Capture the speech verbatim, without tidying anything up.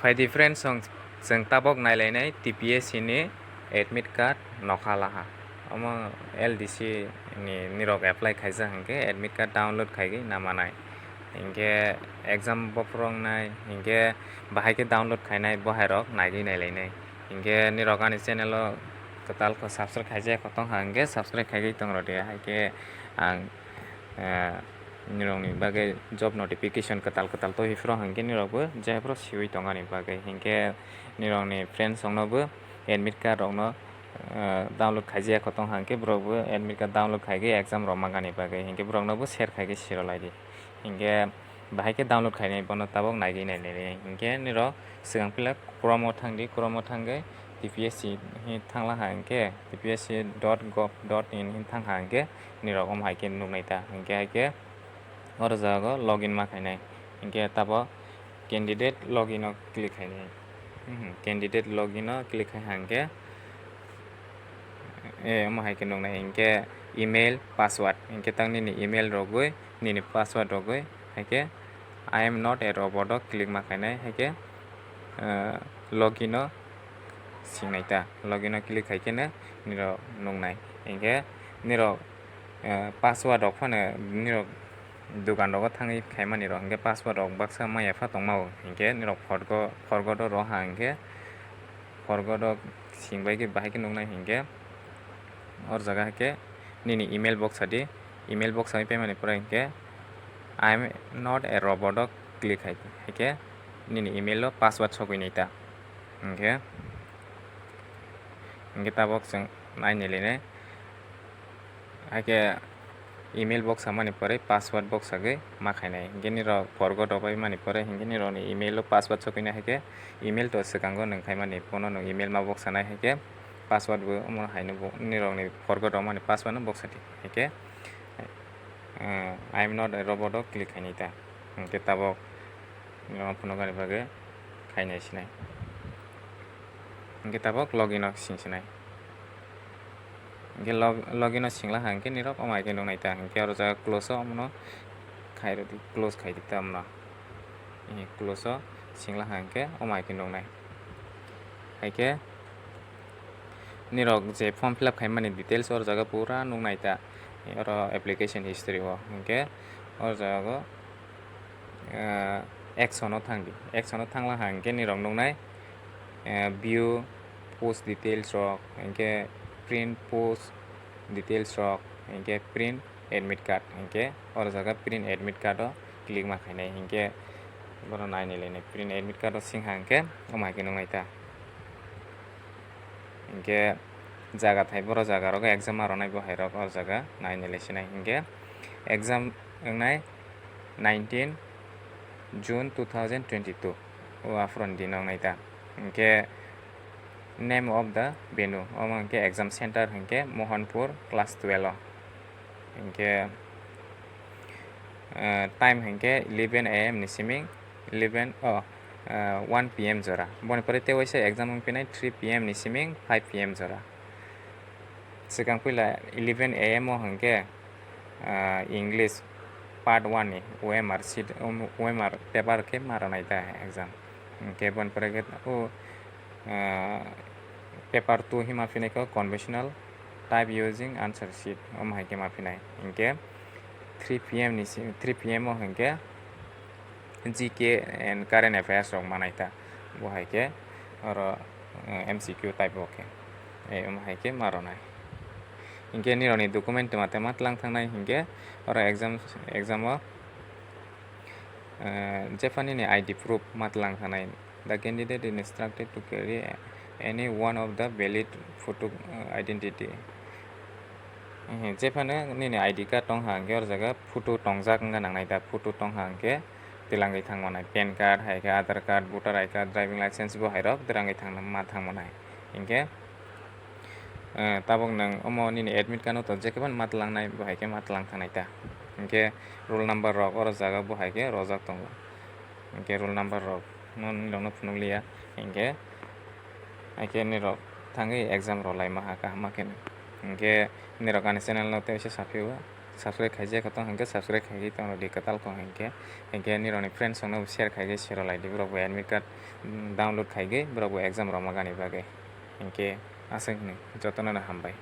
Phaidi friends, chwng, chwng tabok nailainai T P S C ni admit card nokha laha. Omo L D C ni nirok apply khaijak hinkhe admit card download khaigwi namanai. Hinkhe exam bophuru wngnai, hinkhe bahai khe download khainai, bohairok naigwi nailainai. Hinkhe nirok ani channel o kwtal kho subscribe khaijak kho tongkha hinkhe subscribe khaigwi tongrodi, haikhe ang, eh, nirokni bagwi job notification kwtal kwtal twiphuru hinkhe nirokbo jephuru siwi tongani bagwi. Hinkhe nirokni friends roknobo admit card rokno, eh, download khaijak kho tongkha hinkhe borokbo admit card download khaigwi exam rok mangani bagwi hinkhe boroknobo share khaigwi sirolaidi. Hinkhe bahai khe download khainai bono tabok naigwi nainai hinkhe nirok swkang phila Chrome o thangdi, Chrome o thangwi T P S C hi thanglaha hinkhe T P S C dot gov dot in hin thangkha hinkhe nirok omo hai khe nuknai ta. Hinkhe hai khe oro jaga o login ma khainai. Hinkhe tabok candidate login o click khainai. Mhm, candidate login o click khai hinkhe, eh, omo hai khe nuknai hinkhe email, password hinkhe tang nini email rogwi, nini password rogwi, haikhe "I am not a robot" o click ma khainai, haikhe, eh, login o singnai ta, login o click khai kheno nirok nuknai. Hinkhe nirok, eh, password rok phano nirok dogan rogo thangwi khaimani rok hinkhe password rok baksa maya pha tongmao hinkhe nirok forgo-, forgot o roha hinkhe forgot o singbai khe bahai khe nuknai hinkhe oro jaga haikhe nini email box sadi, email box sadi paimani pore hinkhe "I am not a robot" o click hai, haikhe nini email o password sogwi nai ta. Hinkhe, hinkhe tabok chwng naini line. Haikhe email box samani pore password box sagwi ma khainai. Hinkhe nirok forgot rok bai mani pore hinkhe nirokni email o password sogwini haikhe email to swkango nwng khaimani bono nwng email ma box sanai haikhe password bo omo haino bo nirokni forgot rok mani password no box sadi. Haikhe, eh, "I am not a robot" o click khainai ta. Hinkhe tabok nirok phunukani bagwi khainai sinai. Hinkhe tabok login o sing sinai. Hinkhe log-, login o singla ha hinkhe nirok omo hai khe nuknai ta. Hinkhe oro jaga close o omono khairodi, close khaidi ta omono. Hinkhe close o singla ha hinkhe omo hai khe nuknai. Haikhe nirok je form fill up khaimani details oro jaga pura nuknai ta. Oro application history o hinkhe oro jaga o, eh, action o thangdi. Action o thangla ha hinkhe nirok nuknai, eh, view post details rok, hinkhe print post details rok, hinkhe print admit card, hinkhe oro jaga print admit card o click ma khainai, hinkhe bono naini lainai print admit card o sing ha hinkhe omo hai khe nuknai ta. Hinkhe jaga thai boro jaga rogo exam ma rwnai bo hai rok oro jaga naini lai sinai, hinkhe exam wngnai nineteen June two thousand twenty-two, o aphuru ni dino wngnai ta. Hinkhe name of the venue, omo hinkhe exam center hinkhe Mohanpur class twelve o. Hinkhe, eh, time hinkhe eleven A M ni siming eleven, oh, eh, one P M jora. Boni pore tei waisa exam wng pinai three P M ni siming five P M jora. Swkang puila eleven A M o hinkhe, ah, English part one ni O M R sheet, um, O M R paper khe ma rwnai ta exam. Hinkhe boni pore khe o, ah, paper two hima phinai khe conventional type using answer sheet, omo hai khe ma phinai. Hinkhe three P M ni si-, three P M o hinkhe G K and current affairs rok manai ta, bo hai khe oro, eh, M C Q type o khe, eh, omo hai khe ma rwnai. Hinkhe nirokni document twma twma tlang thangnai hinkhe oro exam, exam o, eh, jephru nini I D proof ma tlang thangnai. The candidate is instructed to carry any one of the valid photo, eh, identity. Eh, jephru nini I D card tong ha hinkhe oro jaga photo tongjak wngkha nangnai ta, photo tong ha hinkhe twlangwi thang manai, pan card, hai khe Aadhaar card, voter I card, driving license bo hai rok twlangwi thang ma thang manai. Hinkhe, eh, tabuk nwng omo nini admit card no to jekhe phano ma twlangnai, bo hai khe ma twlang thangnai ta. Hinkhe roll number rok oro jaga bo hai khe rojak tongo. Hinkhe roll number rok no nini rok no phunuk liya. Hinkhe, hai khe nini rok thangwi exam rw lai ma ha kaham ma khe. Hinkhe nini rok ani channel no tei se saphio. Subscribe khaijak tong hwnkhe subscribe khaigwi tong rwdi kwtal kong hwnkhe, hwnkhe nirokni friends rokno share khaigwi sero laidi, borok bo admit card, mm, download khaigwi borok bo exam rwma gani bagwi. Hwnkhe aswk hwnwi jotono no hambai.